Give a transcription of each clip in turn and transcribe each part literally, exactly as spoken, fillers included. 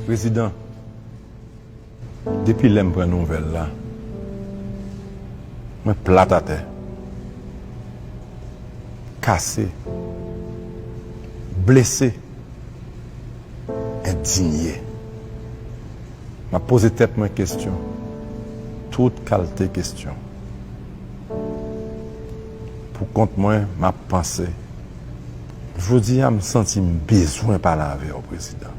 Prezidan, depi lè m pran nouvèl la, mwen plat atè, kase, blese, endinye. M ap poze tèt mwen kesyon, tout kalte kesyon. Pou kont mwen, m ap panse. Jodi a, m santi m bezwen pale avè w, Prezidan.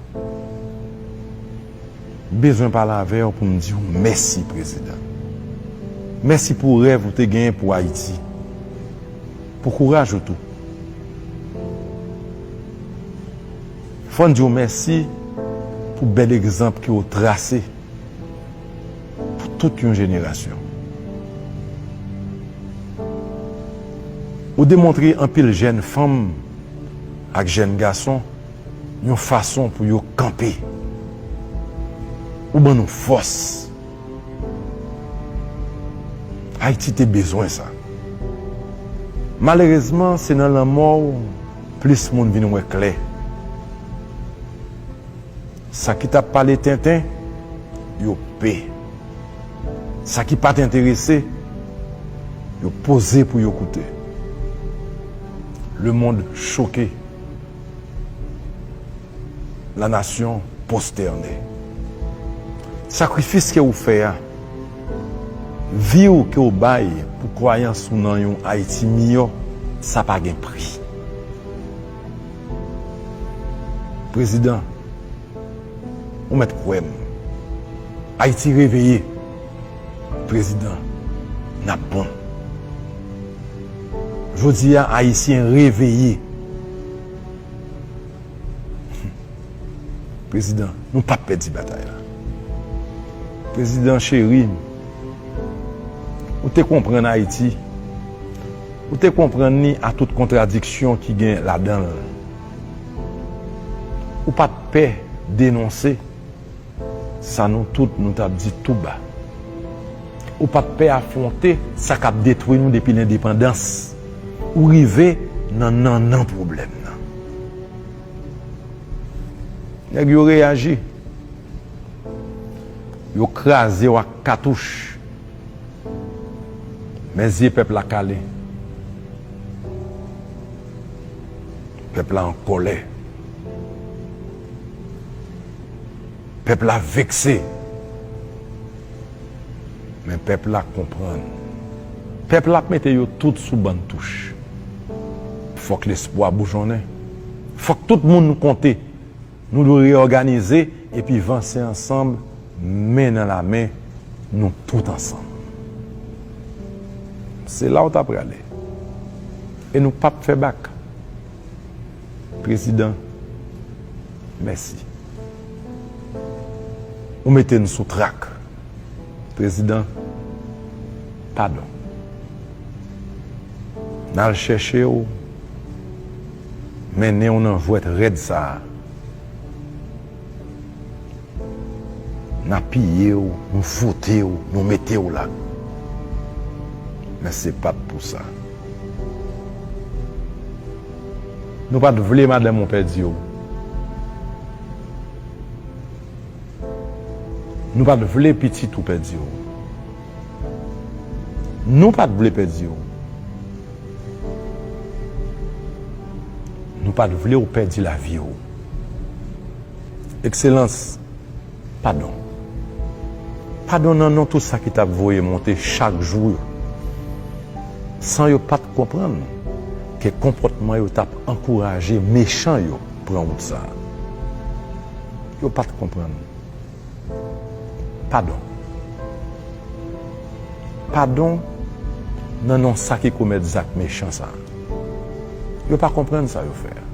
M bezwen pale avè w pou m di w mèsi, Prezidan. Mèsi pou rèv ou te genyen pou Ayiti. Pou kouraj ou tou. Fò n di w mèsi pou bèl egzanp ke w trase pou tout yon jenerasyon. Ou demontre anpil jèn fanm ak jèn gason yon fason pou yo kanpe. Ou ban nou fòs. Ayiti te bezwen sa. Malerezman, se nan lanmò w plis moun vin wè klè. Sa ki t ap pale tenten, yo pe. Sa ki pa t enterese, yo poze pou yo koute. Le monde choqué. La nation prosternée. Sakrifis ke ou fè a, vi w ke w bay pou kwayans ou nan yon Ayiti miyò, sa pa gen pri. Prezidan, ou mèt kwè m. Ayiti reveye. Prezidan, n ap bon. Jodi a, Ayisyen reveye. Prezidan, nou p ap pèdi batay la. Prezidan cheri, ou te konprann Ayiti. Ou te konprann li a tout kontradiksyon ki gen ladan l. Ou pa t pè denonse sa nou tout nou t ap di tou ba. Ou pa t pè afwonte sa k ap detwi nou depi lendepandans. Ou rive nan nannan pwoblèm nan. Nèg yo reyaji. Yo kraze w ak katouch. Men zye pèp la kale. Pèp la an kòlè. Pèp la vekse. Men pèp la konprann. Pèp la ap mete yo tout sou bann touch. Fòk lespwa boujonnen. Fòk tout moun nou konte. Nou dwe reyòganize epi vanse ansanm, men nan lamen, nou tout ansanm. Se la w ta prale. E nou p ap fè bak. Prezidan, mèsi. Ou mete n sou trak. Prezidan, padon. N al chèche w, mennen w nan jwèt rèd sa a. N apiye w, nou foute w, nou mete w la. Men se pa t pou sa. Nou pa t vle madanm ou pèdi w. Nou pa t vle pitit ou pèdi w. Nou pa t vle pèdi w. Nou pa t vle w pèdi lavi w. Ekselans, padon. Padon nan non tout sa ki t ap voye monte chak jou yo. San yo pa t konprann ke konpòtman yo t ap ankouraje mechan yo pran wout sa a. Yo pa t konprann. Padon. Padon nan non sa ki komèt zak mechan sa a. Yo pa konprann sa yo fè a.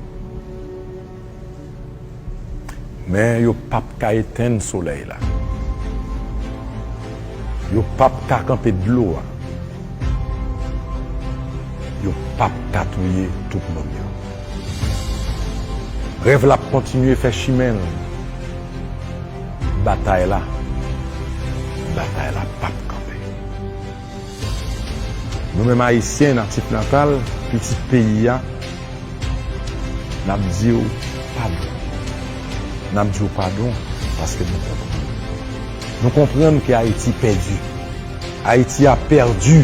Men yo p ap ka etenn solèy la. Yo p ap ka kanpe dlo a. Yo p ap ka touye tout moun yo. Rèv la ap kontinye fè chimen l. Batay la, batay la p ap kanpe. Nou menm Ayisyen natif natal, pitit peyi a, n ap di w padon. N ap di w padon. Paske nou konprann. Nou konprann ke Ayiti pèdi. Ayiti a pèdi.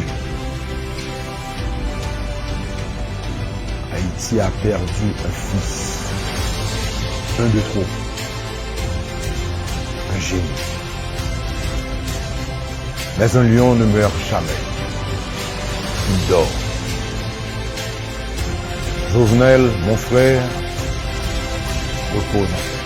Ayiti a pèdi un fils. Un de trop. Un génie. Mais un lion ne meurt jamais. Il dort. Jovenel, mon frère, repose en paix.